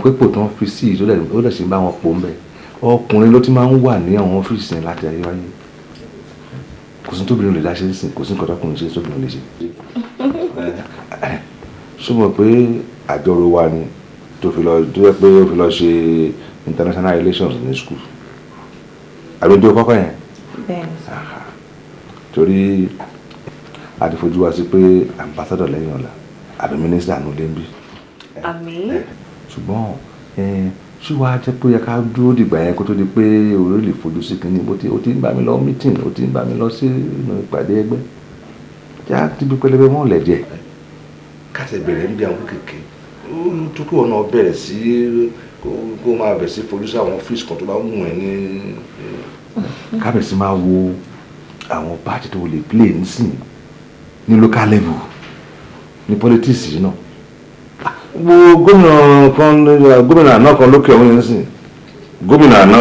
Mọ̀ pé pò tán fi sí i ó dẹ̀ sì ń bá wọn pò ń bẹ̀. Ọkùnrin ló ti máa ń wà ní àwọn ọ́fíìsì yẹn láti ayé wáyé. Kò sí tóbìnrin lè dá ṣe ń sìn, kò sí nǹkan tọkùnrin ṣe tóbìnrin lè ṣe. Ṣó mọ̀ pé àjọrò wa ni tó fi lọ, tó yẹ pé ó fi lọ ṣe international relations ní school, àbí ojú kọ́kọ́ yẹn? Bẹ́ẹ̀ni sir. Torí a ti fojú wa sí pé ambassador lẹ́yìn ọ̀la àbí minister nù lé ń bí. Àmín. Ṣùgbọ́n ṣé wàá jẹ́ pé ó yẹ ká dúró dìgbà yẹn kó tó di pé orí lè fojú sí kínní? Bó ti ó ti ń bá mi lọ meeting, ó ti ń bá mi lọ sí ìpàdé ẹgbẹ́, já tíbi pẹlẹbẹ mọ́ lẹ̀jẹ̀ ká ti bẹ̀rẹ̀ níbi àwọn kékeré tó kí wọn náà bẹ̀rẹ̀ sí kó máa bẹ̀rẹ̀ sí fojú sí àwọn ọ́fíìsì kan tó bá wù ẹ́ ní ká bẹ̀rẹ̀ sí máa wo àwọn party tó lè play nísìn ní local level ní politics yìí náà. Wo gómìnà kan, gómìnà àná kan lókè ọ̀hún yẹn sìn, gómìnà àná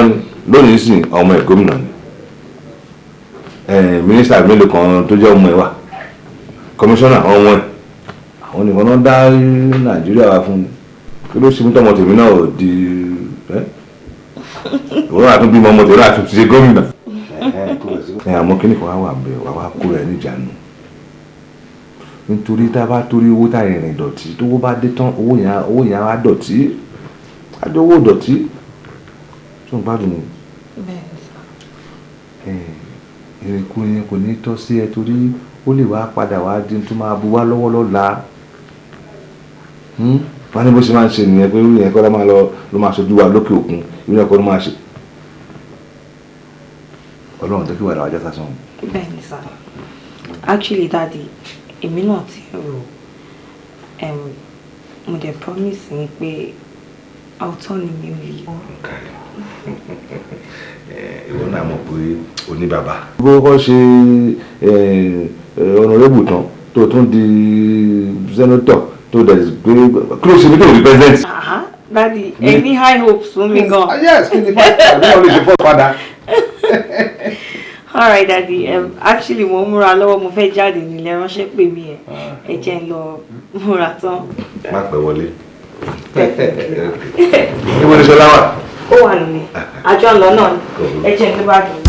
lónìí sìn, ọmọ ẹ̀ gómìnà ni, mínísítà mélòó kan tó jẹ́ ọmọ ẹ̀ wà, kọmíṣánná ọmọ ẹ̀. Àwọn nìkan náà dá Nàìjíríà wá fún mi. Kí ló ṣe mú tọmọ tèmi náà di ẹ ìwọ náà tún bímọ, ọmọ tèmi náà tún ti ṣe gómìnà? Àmọ́ kíní kan wá wà bẹ́ẹ̀, wá wá kó rẹ̀ níjànú, nítorí tá a bá torí owó tá a rìnrìn dọ̀tí, tówó bá dé tán, owó yẹn á dọ̀tí, á jọ owó dọ̀tí tó ń gbádùn. Bẹ́ẹ̀ni sir. Ìrìnkú yẹn kò ní tọ́ sí ẹ, torí ó lè wá padà wá di tó máa bu wá lọ́wọ́ lọ́la. Wọ́n ní bó ṣe máa ń ṣe nìyẹn, pé irú yẹn kọ́ ló máa lọ, ló máa ṣojú wa lókè òkun, irú yẹn kọ́ ló máa ṣe. Ọlọ́run tó kí wàrà wájà sásán. Bẹ́ẹ̀ni sir. Actually, Daddy, èmi náà ti ń rò, mo dẹ̀ promise yín pé I'll turn a new leaf. Ìwọ náà mọ̀ pé o ní bàbá. Bó kọ́ ṣe honorable tán, tó tún di senator, tó dẹ̀ gbé, kí ló ṣe mí tó di president? Daddy, ẹ ní high hopes fún mi gan. Yes, kí ni àbí wọn lè ṣe fọ́ padà. All right, Daddy. Actually, mo ń múra lọ́wọ́, mo fẹ́ jáde nílẹ̀ ránṣẹ́ pè mí. Ẹ jẹ́ n lọ múra tán. Má pẹ́ wọlé. Níbo ni Ṣọlá wà? Ó wà nílé, àjọ ń lọ náà ni. Ẹ jẹ́ n gbé báàgì mi.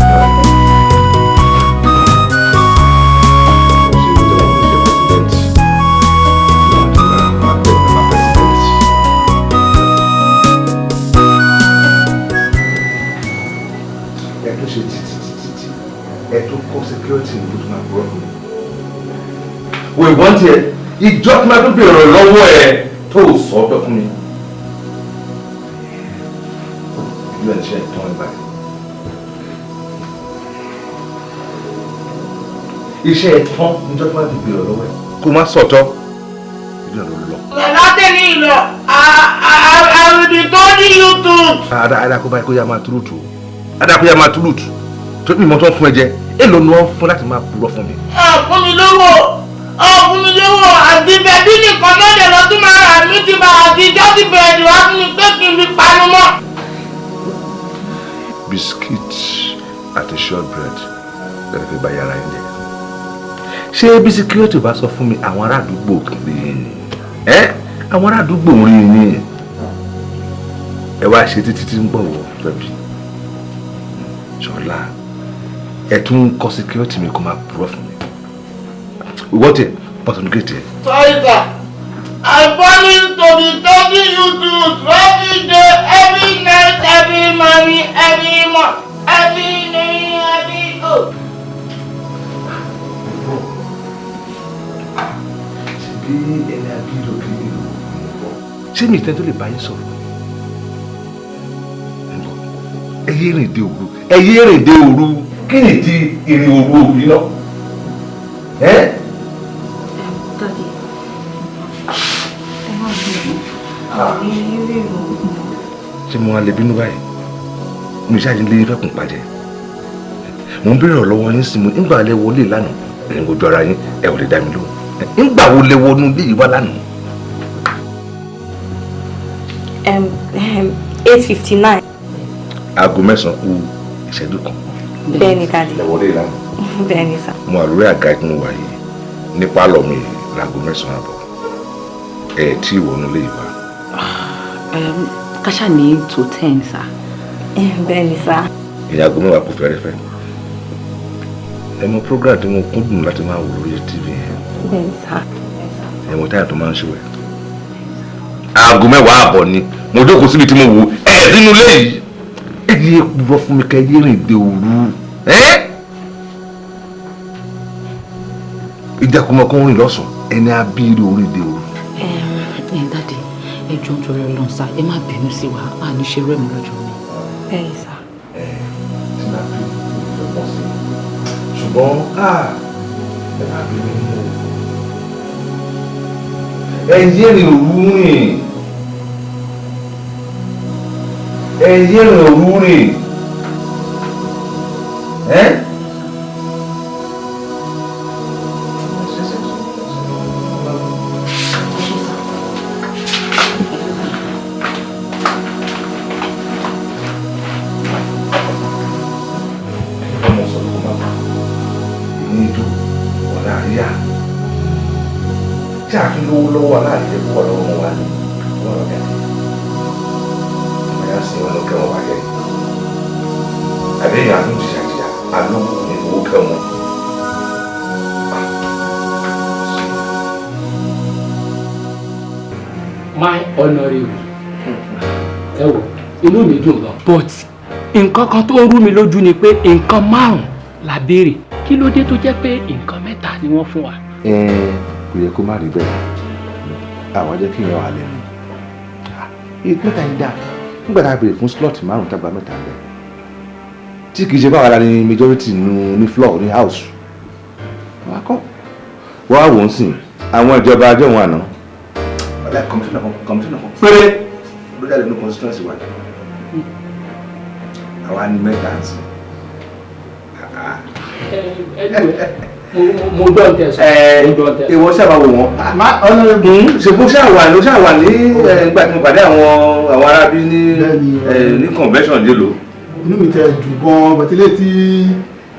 Ẹ tún ṣe títí títí tí ẹ tún kọ́ security ní tó máa purọ́ fún mi. Wo ìwọ́n tiẹ̀ ìjọ tí máa tún bèrè lọ́wọ́ ẹ tó sọ ọ́ tọ́ fún mi. Ìlú ẹ̀ ṣe tán ẹ báyìí. Iṣẹ́ ẹ̀ tán níjọ́ tí wọ́n ti bèrè lọ́wọ́ ẹ. Kó má sọ̀tọ̀. Ìlú ẹ̀ ló lọ. Látẹ̀lí lọ, I will be telling you truth. Ada ada kó báyìí, kó yá máa túrùtù. Ada kó yá máa túrùtù. Tó mímọ́ tó ń fún ẹ jẹ, èlò ni wọ́n fún láti máa purọ́ fún mi? Ọ̀ fún mi lówó, ọ̀ fún mi lówó, àti bẹ̀bí nìkan náà dẹ̀ lọ tún máa rà mí ti bá àti ìjọ́ ti bẹ̀rẹ̀ wá fún mi pé kí n fi panu mọ́. Biscuit àti shortbread lẹ́nu fi bá yàrá yín jẹ. Ṣé bí security bá sọ fún mi, àwọn ará àdúgbò kì í ni ẹ, àwọn ará àdúgbò ń rí yín, ẹ wá ṣe títí tí ń bọ̀ wọ̀ fẹ́bi Ṣọlá, ẹ tún ń kọ́ security mi kó máa purọ́ fún mi. Ìwọ́ tiẹ̀ bọ́sùn gate ẹ̀. Sorry, sir. I promise to be telling you truth every day, every night, every morning, every month, every day, every oh. Bí ẹni abílò kì í ṣé mi ìtẹ́ tó lè bá yín sọ̀rọ̀, ẹ yé rìn dé òru, ẹ yé rìn dé òru. Kí ni di ìrìn òru òru yìí náà ẹ? Daddy, ẹ má bínú, àwọn ní rírun. Ṣé mo wá lè bínú báyìí? Mi ṣáà ní lẹ́yìn fẹ́kùn pàjẹ́. Mo ń bèrè ọ̀rọ̀ lọ́wọ́ yín sí mo nígbà lẹ wọlé lánàá, ẹ̀yin ojú ara yín, ẹ ò lè dá mi lóhùn. Nígbà wo lẹ wọnú ilé yìí wá lánàá? 8:59. Aago 9 kù ìṣẹ́jú kan. Bẹ́ẹ̀ni, Daddy. Lẹ wọlé lánàá? Bẹ́ẹ̀ni sir. Mo wà lórí àga tí mo wà yìí ní pálọ̀ mi láago 9:30, ẹ̀ tí ìwọ̀nú ilé yìí wá. Káṣá ní to 10, sir. Bẹ́ẹ̀ ni, sir. Ìyá aago 10 kù fẹ́rẹ́fẹ́. Ẹ mọ program tí mo kúndùn láti máa wò lórí TV yẹn? Bẹ́ẹ̀ ni, sir. Ẹ mọ táyà tó máa ń ṣe wẹ̀? Aago 10:30 ni mo jókòó síbi tí mo wò ẹ nínú ilé yìí. Ẹ yé purọ́ fún mi, kẹ́ yé rìn dé òru. Ẹ́ ìjàkùmọ̀ kan rìn lọ́sàn-án, ẹni abíire orí dé òru. Ẹ daddy, ẹ jọ̀ọ́, nítorí Ọlọ́run, sir, ẹ má bínú sí wa, a ní ṣe rẹ́mi lọ́jọ́ mi. Bẹ́ẹ̀ ni, sir. Ẹ tí máa bí ìfẹ́ pọ̀ sí i, ṣùgbọ́n ẹ má bí mi nínú o. Ẹ yé rìn òru rìn, ẹ yé rìn òru rìn ẹ. Ọmọ sọ̀rọ̀ kó má bà ní ijó ọ̀la àríyá tí a tún lówó lọ́wọ́ aláàjẹ kó wà lọ́wọ́ wa ní wọn lọ́jà ọmọ yà sí wọn lọ́kẹ́ wọn wáyé àbí èèyàn àtún jìyà jìyà alówó ní owó kẹ́ wọn. My honourable, ẹ wò, inú mi dùn gan, but nǹkan kan tó ń rú mi lójú ni pé nǹkan márùn la béèrè, kí ló dé tó jẹ́ pé nǹkan mẹ́ta ni wọ́n fún wa? Ẹ kò yẹ kó má rí bẹ́ẹ̀. Àwọn jẹ́ kí ìyẹn wà lẹ́nu mẹ́ta yìí dáa. Nígbà tá a béèrè fún slot márùn, tá a gba mẹ́ta bẹ́ẹ̀, tí kì í ṣe báwa la ní majority nínú ní floor ní house wọ́n á kọ́ wọ́n á wò ó sìn àwọn ìjọba ajọ́ wọn àná ọ̀dà commissioner kan péré ló jáde ní constituency wa. Àwa ní mẹ́ta ń sìn. Mo gbọ́ ń tẹ̀sán, mo gbọ́ ń tẹ̀sán. Ìwọ sábà wò wọ́n. My honourable. Ṣe bó ṣáà wà ló ṣáà wà ní ìgbà tí mo pàdé àwọn arábí ní convention lélo. Inú mi tẹ dùn gan-an, bẹ̀tẹ́lẹ̀ tí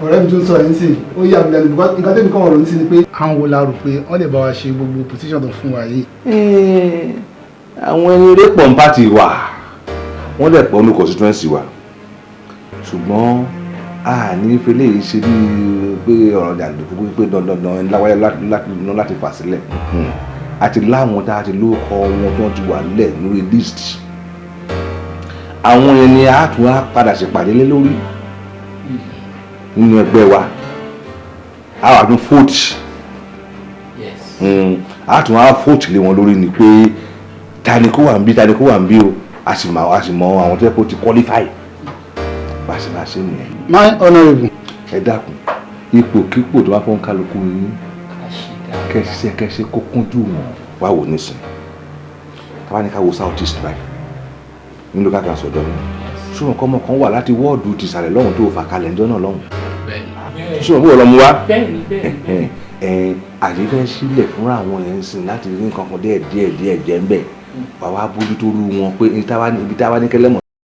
ọ̀rẹ́ mi tún sọ yìí sí, ó yà mí lẹ́nu, because nǹkan tẹ́mi kàn rò ní sí ni pé àwọn wo la rò pé wọ́n lè bá wa ṣe gbogbo position tó fún wa yìí? Àwọn ẹni eré pọ̀ ń pàtì wà, wọ́n lè pọ̀ ní constituency wa, ṣùgbọ́n a ní fẹlẹ́ yìí ṣe bíi pé ọ̀rọ̀ jàǹdùkú pé dandandan láwáyé láti fà sílẹ̀ àti láwọn tá a ti lóko wọn tí wọ́n ti wà nílẹ̀ lórí list. Àwọn yẹn ni a tún á padà ṣèpàdé lé lórí nínú ẹgbẹ́ wa. A wà tún vote, a tún á vote lé wọn lórí ni pé ta ni kó wà ń bí, ta ni kó wà ń bí o. A sì mọ àwọn tó yẹ kó ti qualify, bá a sì máa ṣe nìyẹn. My honourable. Ẹ dákun, ipòkípò tó bá fọ́n kálukú yín, kẹsíṣẹ́ kẹsí kó kúnjú wọn. Wá wò nísìn, táwa ní ká wo South East báyìí nílùú káàkiri sọ̀dọ̀ mi, ṣùgbọ́n kọ́mọ kan wà láti wọ́ọ̀dù tìsàlẹ̀ lọ́hùn tó fà kalẹ̀ ńjọ́ náà lọ́hùn, ṣùgbọ́n bí wọ́n lọ mú wá àyè fẹ́ sílẹ̀ fúnra àwọn yẹn ń sìn láti rí nǹkan kan díẹ̀ díẹ̀ díẹ̀ jẹ́ ń bẹ̀. Wà wá bójútó rú wọn pé ibi táwa ní kẹlẹ́mọ̀.